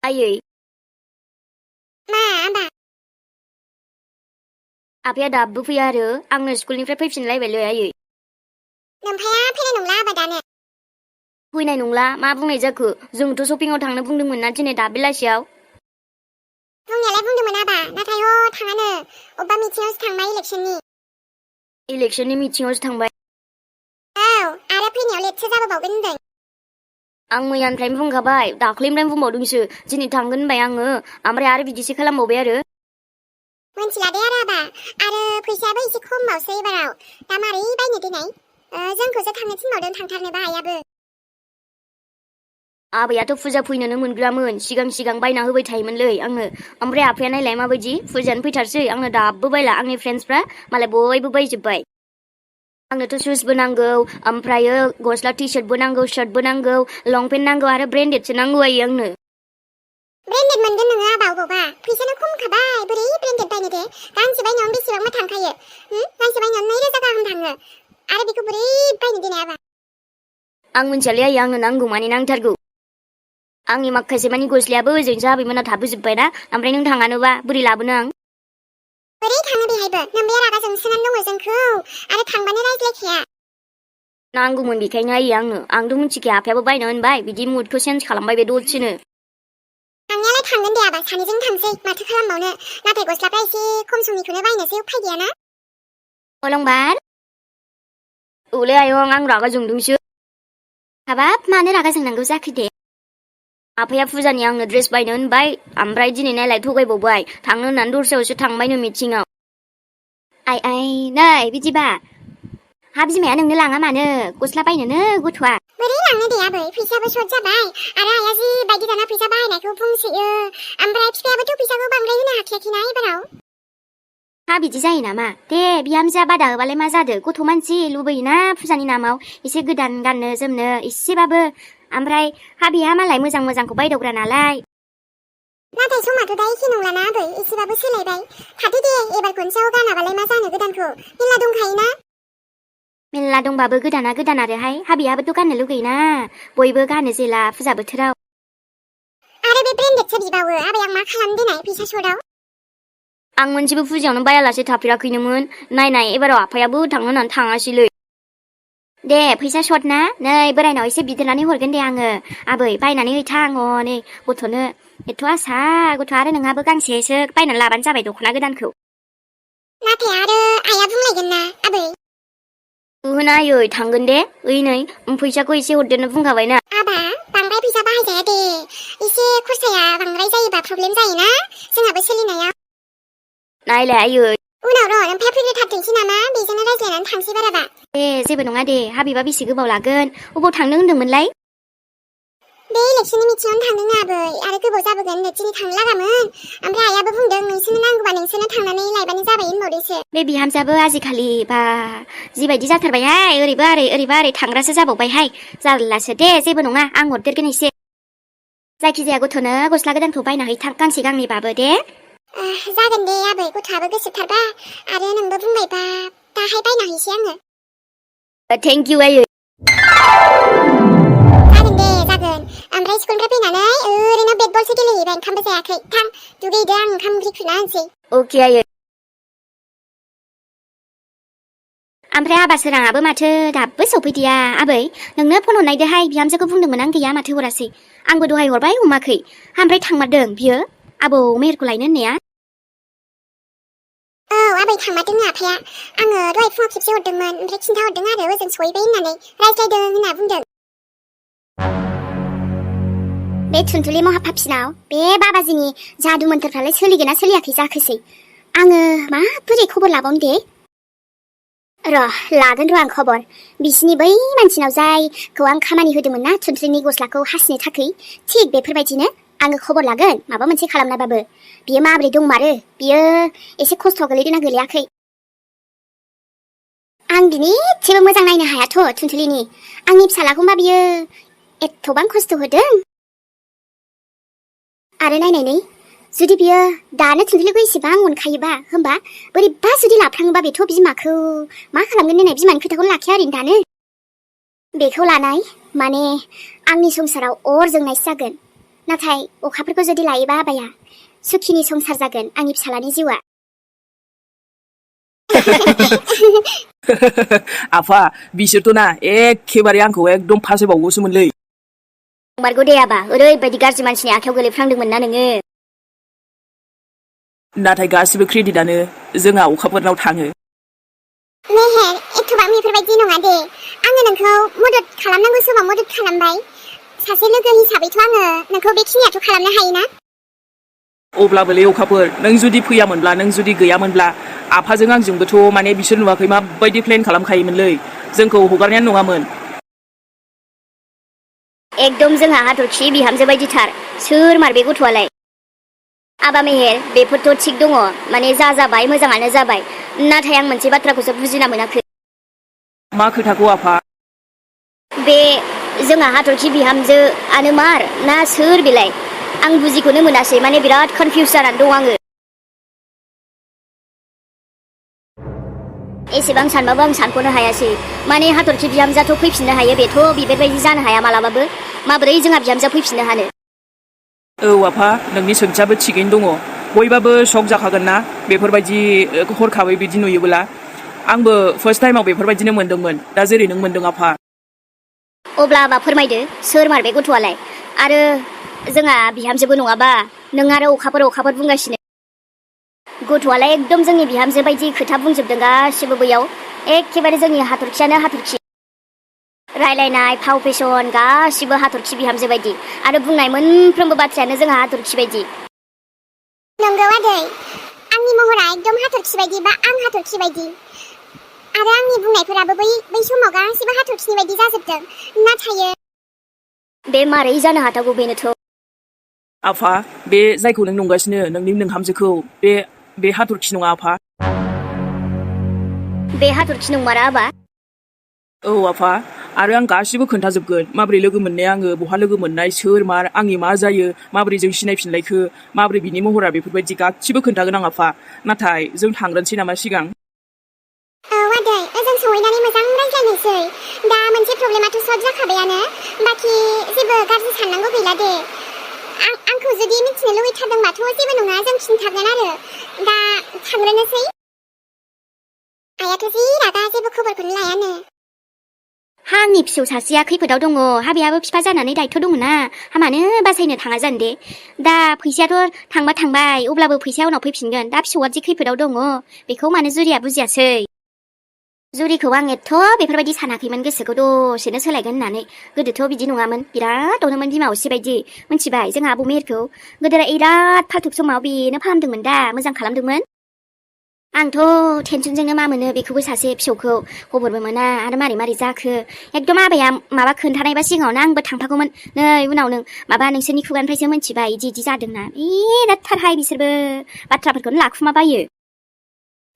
आयै मा आबा आफाया दाबो फैया आरो आंनो स्कुलनिफ्राय फैफिनलायबायलै आयै नोमफाया फैनाय नंला आबा दानो फैनाय नंला मा बुंनाय जाखो जोंथ' शपिंआव थांनो बुंदोंमोन ना दिनै दा बेलासियाव बुंनायालाय बुंदोंमोन आबा नाथाय थाङानो अबेबा मिटिंआवसो थांबाय इलेक्सननि मिटिंआवसो थांबाय औ आरो फैनायाव लेटसो जाबोबावगोन होनदों आं मैयानिफ्रायनो बुंखाबाय दाख्लैनिफ्रायनो बुंबावदोंसो दिनै थांगोन होनबाय आङो ओमफ्राय आरो बिदिसो खालामबावबाय आरो मोनथिला दे आरो आबा आरो फैसायाबो एसे खमबावसो एबाराव दा मारै बायनो देनाय जोंखौसो थांनो थिनबावदों थांथारनोबा आइयाबो आबैयाथ' फुजा फैनोनो मोनग्रामोन सिगां बायना होबाय थायोमोनलै आंनो ओमफ्राय आफाया नायलाय माबायदि फुजायानो फैथारसै आंनो दाबो बायला आंनि फ्रेन्ड्सफ्रा मालाय बयबो बायजोब्बाय आंनोथ' शुजबो नांगौ ओमफ्रायो गस्ला टि-शार्टबो नांगौ शार्टबो नांगौ लंपेन्ट नांगौ आरो ब्रेन्डेडसो नांगौ आयै आंनो ब्रेन्डेड मोनगोन नोङो आबा अबावबा फैसानो खमखाबाय बोरै ब्रेन्डेड बायनो दे गांसे बायनायावनो बेसेबांबा थांखायो गांसे बायनायावनो 2000 गाहाम थाङो आरो बेखौ बोरै बायनो देनाय आबा आं मिथियालै आयै आंनो नांगौ माने नांथारगौ आंनि माखासे मानि गस्लायाबो ओजोंसो आबैमोना थाबोजोब्बायना ओमफ्राय नों थाङानोबा बोरै लाबोनो आं बोरै थाङो बेहायबो नोमबाया रागा जोंसोनानै दङ जोंखौ आरो थांबानो रायज्लायखाया नांगौमोन बेखायनो आयै आंथ' मिथिखाया आफायाबो बायनो होनबाय बिदि मुडखौ चेन्ज खालामबाय बे दसेनो थांनायालाय थांगोन दे आबा सानैजों थांसै माथो खालामबावनो नाथाय गस्लाफ्रा एसे खम समनिखौनो बायनोसै उफाय गैयाना अलंबार औलै आयं आं रागा जोंदोंसो हाबाब मानो रागा जोंनांगौ जाखो दे आफाया फुजानि आंनो ड्रेस बायनो होनबाय ओमफ्राय दिनै नायलाय थगायबावबाय थांनो होननानै दस्रायावसो थांबायनो मिटिंआव आइ नै बिदिबा हा बिमाया नोंनो लाङा मानो गस्ला बायनोनो गथ'आ बोरै लांनो दे आबै फैसायाबो सर्ट जाबाय आरो आइया जि बायदि दाना फैसा बाहायनायखौ बुंसोयो ओमफ्राय बिफायाबोथ' फैसाखौ बांद्राय होनो हाखायाखैना एबाराव हा बिदि जायो नामा दे बिहामजोआ बादा होबालाय मा जादो गथ' मानसि लुबैयोना फुजानि नामाव एसे गोदान गाननो जोमनो एसेबाबो ओमफ्राय हा बेहा मालाय मोजांखौ बायदावग्रा नालाय नाथाय समाथ' दा एखे नंलाना आबै एसेबाबो सोलायबाय थाथो दे एबार खनसेयाव गानाबालाय मा जानो गोदानखौ मेरला दंखायोना मेरला दंबाबो गोदाना गोदान आरोहाय हाबियाबोथ' गाननो लुगैयोना बयबो गानो जेला फुजा बोथोराव आरो बे ब्रेन्डेडसो बिबावो आबै आं मा खालामनो देनाय फैसा सर्टआव आं मोनसेबो फुजायावनो बायालासे थाफेराखैनोमोन नायनाय एबाराव आफायाबो थांनो होननानै थाङासैलै दे फैसा सर्ट ना नै बोरायनाव एसे बिदेरनानै हरगोन दे आङो आबै बायनानै हैथां नै गथ'नो एथ' आसा गथ' आरो नोंहाबो गांसेसो बायनानै लाबानो जाबाय दख'ना गोदानखौ नाथाय आरो आइया बुंलायगोन ना आबै होना आयै थांगोन दे ओइ नै फैसाखौ एसे हरदेरनो बुंखाबायना आबा बांद्राय फैसा बाहायजाया दे एसे खरसाया बांद्राय जायोबा प्रब्लेम जायोना जोंहाबो सोलिनायाव नायलाय आयै उनाव र' नोमफाया फैग्रोथारथोंसै नामा बेजोंनो रायज्लायनानै थांसै बाराबा दे जेबो नङा दे हाबिबा बेसे गोबाव लागोन अबाव थांनो होनदोंमोनलाय बे इलेक्सननि मिटिंआवनो थांदों आबै आरो गोबाव जाबोगोन दिनै थांनो लागामोन ओमफ्राय आइयाबो बुंदों नोंसोरनो नांगौबा नोंसोरनो थांनानै लायबानो जाबाय होनबावदोंसो बे बिहामजोआबो आजिखालि बा जिबायदि जाथारबायहाय ओरैबा ओरै थांग्रासो जाबावबायहाय जारलासो दे जेबो नङा आं हरदेरगोन एसे जायखिजाया गथ'नो गस्ला गोदानखौ बायना हैथां गांसे गांनैबाबो दे जागोन दे आबै गथ'आबो गोसोथारबा आरो नोंबो बुंबायबा दाहाय बायना हैसै आङो थेंक इउ आयै जागोन दे जागोन ओमफ्राय स्कुलनिफ्राय फैनानै ओरैनो बेट बलसो गेलेहैबाय ओंखामबो जायाखै थां दुगैदो आं ओंखाम ओंख्रि खुरना होनसै अके आयै ओमफ्राय आबा सोराङाबो माथो दाबो सफैदिया आबै नोंनो फन हरनायदोहाय बिहामजोखौ बुंदोंमोन आं गैया माथो हरासै आंबो दहाय हरबाय हमाखै ओमफ्राय थांमारदों बियो आबौ मेहेरखौ लायनो होननाया औ आबै थांमारदों आफाया आङो दहाय फुङाव खेबसे हरदोंमोन ओमफ्राय खिन्थाहरदों आरो ओजों सहैबाय होननानै रायज्लायदों होनना बुंदों बे थुनथुलि महापापिनाव बे बाबाजिनि जादु मोन्थोरफ्रालाय सोलिगोना सोलियाखै जाखोसै आङो माबोरै खबर लाबावनो दे लागोन आं खबर बिसिनि बै मानसिनाव जायखौ आं खामानि होदोंमोन ना थुनथुलिनि गस्लाखौ हासिनो थाखै थिग बेफोरबायदिनो आङो खबर लागोन माबा मोनसे खालामनाबाबो बियो माबोरै दंमारो बियो एसे खस्थ' गोलैदोंना गोलैयाखै आं बिनि एसेबो मोजां नायनो हायाथ' थुनथुलिनि आंनि फिसालाखौबा बियो एथ'बां खस्थ' होदों आरो नायनायनै जुदि बियो दानो थुनथुलिखौ एसेबां अनखायोबा होमबा बोरैबा जुदि लाफ्लाङोबा बेथ' बिमाखौ मा खालामगोन देनाय बिमानि खोथाखौनो लाखिया ओरैनो दानो बेखौ लानाय माने आंनि संसाराव अर जोंनायसो जागोन नाथाय अखाफोरखौ जुदि लायोबा आबाया सुखिनि संसार जागोन आंनि फिसालानि जिउआ। आफा बिसोरथ' ना एखेबारे आंखौ एकदम फासायबावगौसोमोनलै। नंमारगौ दे आबा, ओरैबायदि गाज्रि मानसिनि आखायाव गोलैफ्लांदोंमोन ना नोङो। नाथाय गासिबो क्रेडिटआनो जोंहा अखाफोरनाव थाङो। मेहेर, एथ'बां बेफोरबायदि नङा दे। आङो नोंखौ मदद खालामनांगौ समाव मदद खालामबाय। सासे लोगो हिसाबैथ' आङो नोंखौ बेखिनियाथ' खालामनो हायोना। अब्लाबोलै अखाफोर, नों जुदि फैयामोनब्ला, नों जुदि गैयामोनब्ला आफाजों आंजोंबोथ' माने बिसोर नुवाखै माबायदि प्लेन खालामखायोमोनलै, जोंखौ हगारनायानो नङामोन। एकदम जोंहा हाथरखि बिहामजो बायदिथार। सोर मार बे गथ'आलाय? आबा मेहेर, बेफोरथ' थिग दङ, माने जाबाय मोजाङानो जाबाय। नाथाय आं मोनसे बाथ्राखौसो बुजिना मोनाखै। मा खोथाखौ आफा? बे जोंहा हाथरखि बिहामजोआनो मार ना सोर बेलाय? आं बुजिखौनो मोनासै, माने बिराद कनफिउस जानानै दं आङो। एसेबां सानबाबो आं सानख'नो हायासै। माने हाथरखि बिहामजोआथ' फैफिननो हायो, बेथ' बेबायदि जानो हाया मालाबाबो। माबोरै जोंहा बिहामजोआ फैफिननो हानो? औ आफा, नोंनि सोंथियाबो थिगैनो दङ। बयबाबो शक जाखागोन ना बेफोरबायदि हरखाबै बिदि नुयोब्ला। आंबो फार्स्ट टाइमाव बेफोरबायदिनो मोनदोंमोन, दा जेरै नों मोनदों आफा। अब्ला आबा फोरमायदो, सोर मार बे गथ'आलाय? आरो जोंहा बिहामजोबो नङाबा नों आरो अखाफोर बुंगासिनो। गथ'आलाय एकदम जोंनि बिहामजो बायदि खोथा बुंजोबदों गासिबो बैयाव। एखेबारे जोंनि हाथरखियानो हाथरखि। रायलायनाय, फाव फेसन गासिबो हाथरखि बिहामजो बायदि, आरो बुंनाय मोनफ्रोमबो बाथ्रायानो जोंहा हाथरखि बायदि। नंगौ आदै, आंनि महरा एकदम हाथरखि बायदि बा आं हाथरखि बायदि। आरो आंनि बुंनायफोराबो बै समाव गासिबो हाथरखिनि बायदि जाजोबदों। नाथाय बे मारै जानो हाथावगौ बेनोथ'। आफा, बे जायखौ नों नंगासिनो नोंनि नोंहामजोखौ, बे हाथरखि नङा आफा। बे हाथरखि नंमारा आबा? औ आफा, आरो आं गासिबो खोन्थाजोबगोन। माबोरै लोगो मोननाय आङो, बहा लोगो मोननाय, सोर मार, आंनि मा जायो, माबोरै जों सिनायफिनलायखो, माबोरै बिनि महरा, बेफोरबायदि गासिबो खोन्थागोन आं आफा। नाथाय जों थांग्रोनोसै नामा सिगां? औ आदै, ओजों सहैनानै मोजां रायज्लायनोसै। दा मोनसे प्रब्लेमाथ' सल्भ जाखाबायानो, बाखि जेबो गाज्रि साननांगौ गैला दे। आंखौ जुदि मिथिनो लुबैथारदोंबाथ' जेबो नङा, जों खिन्थागोन आरो। दा थांग्रोनोसै। आइयाथ' जि रागा, जेबो खबरखौनो लायानो। आंनि फिसौ सासेया खैफोदाव दङ, बेहाबो बिफा जानानै दायथ' दङ ना, मानो बासायनो थाङा जानो दे? दा फैसायाथ' थांबाय, अब्लाबो फैसाया उनाव फैफिनगोन। दा फिसौआ दि खैफोदाव दङ, बेखौ मानो जुरिया बुजियासै? जुरिखौ आं एथ' बेफोरबायदि सानाखैमोन, गोसोखौ दसेनो सोलायगोन होननानै। गोदोथ' बिदि नङामोन, बिराद अनोमोन बिमा असे बायदि। मिथिबाय, जोंहा आब' मेहेरखौ गोदोरा बिराद फाल्थुब समाव बेनो फाहामदोंमोन दा, मोजां खालामदोंमोन। आंथ' टेनसनजोंनो मा मोनो, बेखौबो सासे फिसौखौ खबरबो मोना, आरो मारै जाखो। एकदम आबाया माबा खोन्थानायबा सिगाङावनो आंबो थांफागौमोन। नै उनाव नोंसोरनि खुगानिफ्रायसो मिथिबाय इदि जादोंना। बिरादथारहाय बिसोरबो, बाथ्राफोरखौनो लाखुमाबायो।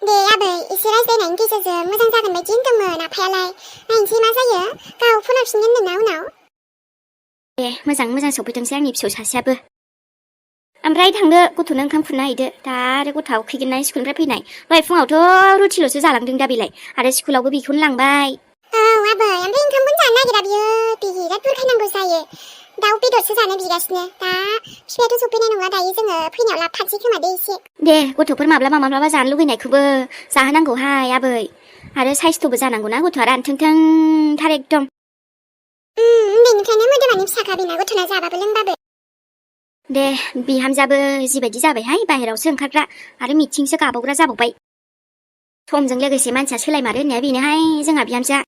दे आबै, एसे रायज्लायनायनि गेजेरजों मोजां जागोन बायदि होनदोंमोन आफायालाय। नायनोसै मा जायो, गाव फन हरफिनगोन होनदोंना उनाव। दे मोजां सफैथोंसै आंनि फिसौ सासेयाबो। ओमफ्राय थांदो, गथ'नो ओंखाम खुरना हैदो। दा आरो गथ'आ उखैगोनना स्कुलनिफ्राय फैनाय। दहाय फुङावथ' रुटिल'सो जालांदों दा बेलाय, आरो स्कुलावबो बेखौनो लांबाय। औ आबै, ओमफ्राय ओंखामखौनो जानो नागिरा बियो, बिराद बुरखायनांगौ जायो। दाउ बेदरसो जानो बिगासिनो। दा बिफायाथ' सफैनाय नङा, दायो जोङो फैनायाव लाबोफानोसै खोमा दे एसे। दे गथ'फोर माब्लाबा जानो लुगैनायखौबो जाहोनांगौहाय आबै। आरो साइस्थ'बो जानांगौना गथ'आ, रानथोंथोंथार एकदम। उन्दैनिफ्रायनो मोदोमानि फिसाखा बेना, गथ'ना जाबाबो लोंबाबो। दे बिहामजाबो जिबायदि जाबायहाय, बाहेरावसो ओंखारग्रा आरो मिथिंसो गाबावग्रा जाबावबाय। समजों लोगोसे मानसिया सोलायमारो होननाया बेनोहाय जोंहा बिहामजोआ।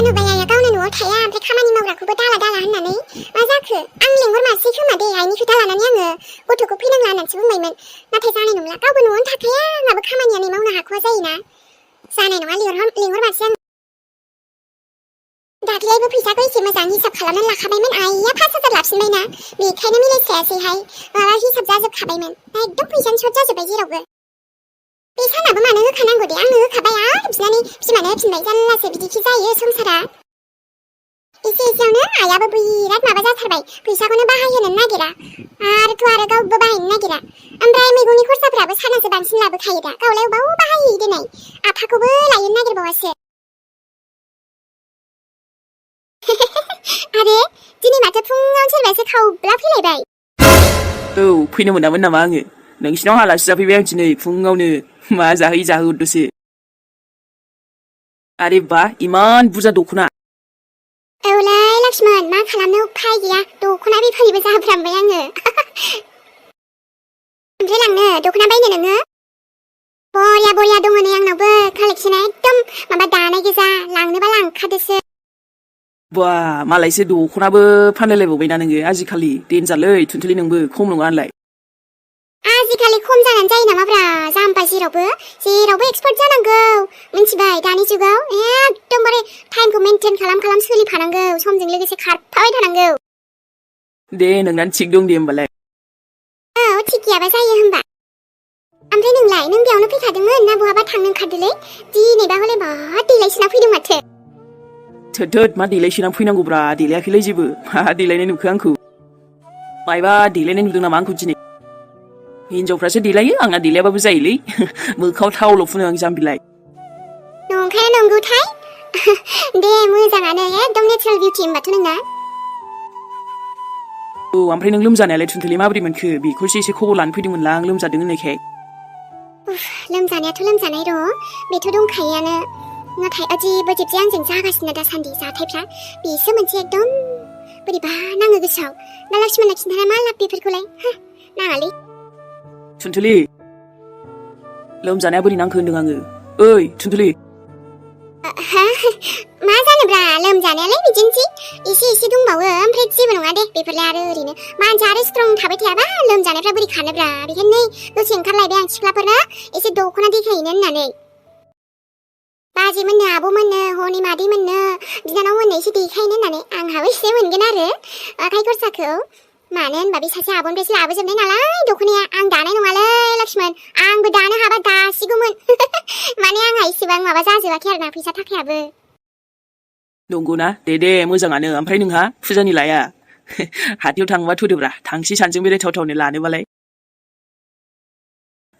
नुबाय आइया गावनो न'आव थाया, ओमफ्राय खामानि मावग्राखौबो दाला होननानै। मा जाखो? आं लेंहरमारसै खोमा दे, आइनि खोथा लानानै आङो गथ'खौ फैनांला होननानैसो बुंबायमोन। नाथाय जानाय नंला, गावबो न'आवनो थाखाया, आंहाबो खामानियानो मावनो हाख'वा जायोना। जानाय नङा, लेंहरमारसै आं। दाख्लैबो फैसाखौ एसे मोजां हिसाब खालामनानै लाखाबायमोन, आइया 5,000 लाफिनबायना, बेखायनो मिलायस्रायासैहाय। माबा हिसाब जाजोबखाबायमोन, एकदम फैसानि सर्ट जाजोब्बाय जेरावबो। बे सानाबो मानो होखानांगौ दे, आंनो होखाबाय आरो बिनानै बिमानो होफिनबाय, जारलासो बिदिखि जायो संसारा। एसेयावनो आइयाबो बिराद माबा जाथारबाय, फैसाखौनो बाहायहोनो नागिरा, आरो गावबो बाहायनो नागिरा। ओमफ्राय मैगंनि खरसाफ्राबो सानासो बांसिन लाबोखायो दा, गावलाय अबाव बाहायहैयो देनाय, आफाखौबो लायनो नागिरबावासो। आरे दिनै माथो फुङाव सोरबासो खावब्ला फैलायबाय औ फैनो मोनामोन नामा आङो नोंसिनाव आलासि जाफैबाय आं दिनै फुङावनो मा जाहोहरदोसो आरे बा इमान बुरजा दख'ना औलाय लक्ष्मण मा खालामनो उफाय गैया दख'ना बेफारिबो जाफ्रामबाय आङो ओमफ्राय लांनो दख'ना बायनो नोङो बरिया दङ नै आंनावबो कालेक्सना एकदम माबा दानाय गोजा लांनोबा लांखादोसो बा मालायसो दख'नाबो फानलायलायबावबायना नोङो आजिखालि देनजारलै थुनथुलि नोंबो खम नङा होनलाय आजिखालि खम जानानै जायो नामाब्रा जाम्बा जेरावबो एक्सपार्ट जानांगौ मिन्थिबाय दानि जुगाव एकदमबारे टाइमखौ मेनटेन खालाम सोलिफानांगौ समजों लोगोसे खारफाबाय थानांगौ दे नोंना थिग दं दे होमबालाय औ थिग गैयाबा जायो होमबा ओमफ्राय नोंलाय नों बेयावनो फैखादोंमोन ना बहाबा थांनो ओंखारदोलै दिनैबा हले बहुत देलायसिना फैदों माथो थोद मा देलायसोना फैनांगौब्रा देलायाखैलै जेबो मा देलायनाय नुखो आंखौ मायबा देलायनाय नुदों नामा आंखौ दिनै हिनजावफ्रासो देलायो आंना देलायाबाबो जायोलै मोखाङाव थावल' फुनो आं जाम्बिलाय नंखायना नंगौथाय दे मोजाङानो एकदम नेचारेल बिउटि होमबाथ' नोंना औ ओमफ्राय नों लोमजानायालाय थुनथुलि माबोरै मोनखो बेखौसो एसे खबर लानो फैदोंमोनलां आं लोमजादों होननायखाय लोमजानायाथ' लोमजानाय बेथ' दंखायोआनो नाथाय अजीब जे आंजों जागासिनो दासान्दि जाथायफ्रा बेसो मोनसे एकदम बोरैबा नाङो गोसोआव दा लक्ष्मणनो खिन्थाना मा लाब बेफोरखौलाय नाङालै थुनथुलि लोमजानाया बोरै नांखो होनदों आङो ओइ थुनथुलि मा जानोब्रा लोमजानायालाय बिदिनोसै एसे दंबावो ओमफ्राय जेबो नङा दे बेफोरलाय आरो ओरैनो मानसिया आरो स्ट्रं थाबाय थायाबा लोमजानायफ्रा बोरै खानोब्रा बेखायनो नै दसे ओंखारलायबाय आं सिख्लाफोरनो एसे दख'ना देखायहैनो होननानै बाजैमोननो आब'मोननो हनै मादैमोननो बिनानावमोननो एसे देखायनो होननानै आंहाबो एसे मोनगोन आरो आखाइ खरसाखौ मानो होनबा बे सासे आब'निफ्रायसो लाबोजोबनाय नालाय दख'नाया आं दानाय नङालै लक्ष्मण आंबो दानो हाबा दासिगौमोन माने आंहा इसेबां माबा जाजोबाखै आरोना फैसा थाखायाबो नंगौना दे मोजाङानो ओमफ्राय नोंहा फुजानि लाया हाथायाव थांबा थुदोब्रा थांसै सानजों बेरायथावथावनो लानोबालाय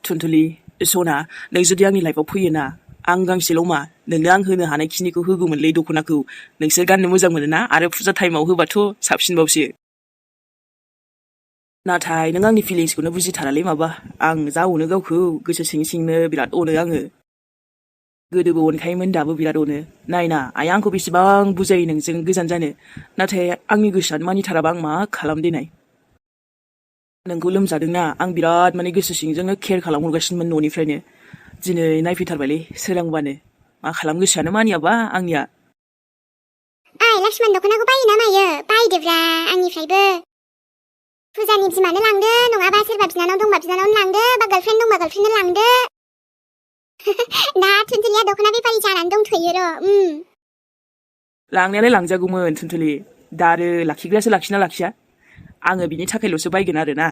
थुनथुलि सना नों जुदि आंनि लाइफआव फैयोना आं गांसेल' मा नोंनो आं होनो हानाय खिनिखौ होगौमोनलै दख'नाखौ नोंसोर गाननो मोजां मोनोना आरो फुजा टाइमाव होबाथ' साबसिनबावसो नाथाय नों आंनि फिलिंसखौनो बुजिथारालै माबा आं जा अनो गावखौ गोसो सिंनो बिराद अनो आङो गोदोबो अनखायोमोन दाबो बिराद अनो नायना आइया आंखौ बेसेबां बुजायो नोंजों गोजान जानो नाथाय आंनि गोसोआनो मानिथाराबा आं मा खालामदेनाय नोंखौ लोमजादोंना आं बिराद माने गोसो सिंजोंनो केयार खालामहरगासिनोमोन न'निफ्रायनो दिनै नायफैथारबायलै सोरांबानो मा खालाम गोसोआनो मानियाबा आंनिया लक्ष्मण दख'नाखौ बायो ना मायो बायदोब्रा आंनिफ्रायबो फुजानि बिमानो लांदो नङाबा सोरबा बिनानाव दंबा बिनानावनो लांदो बा गार्लफ्रेन्ड दंबा गार्लफ्रेन्डनो लांदो दा थुनथुलिया दख'ना बेफारि जानानै दंथ'यो लांनायालाय लांजागौमोन थुनथुलि दा आरो लाखिग्रायासो लाखिना लाखिया आङो बिनि थाखायल'सो बायगोन आरोना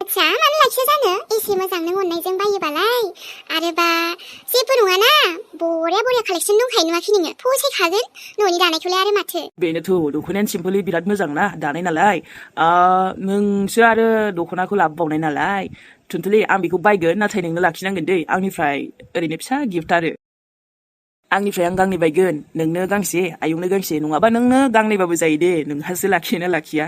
आच्छा मानो लाखिया जानो एसे मोजां नों अननायजों बायोबालाय आरोबा जेबो नङाना बरिया कालेक्सन दंखायो नुवाखै नोङो फसायखागोन न'नि दानायखौलाय आरो माथो बेनोथ' दख'नायानो सिम्पोलि बिराद मोजां ना दानाय नालाय नोंसो आरो दख'नाखौ लाबोबावनाय नालाय थुनथुलि आं बेखौ बायगोन नाथाय नोंनो लाखिनांगोन दै आंनिफ्राय ओरैनो फिसा गिफ्ट आरो आंनिफ्राय आं गांनै बायगोन नोंनो गांसे आयंनो गांसे नङाबा नोंनो गांनैबाबो जायो दे नोंहासो लाखियोना लाखिया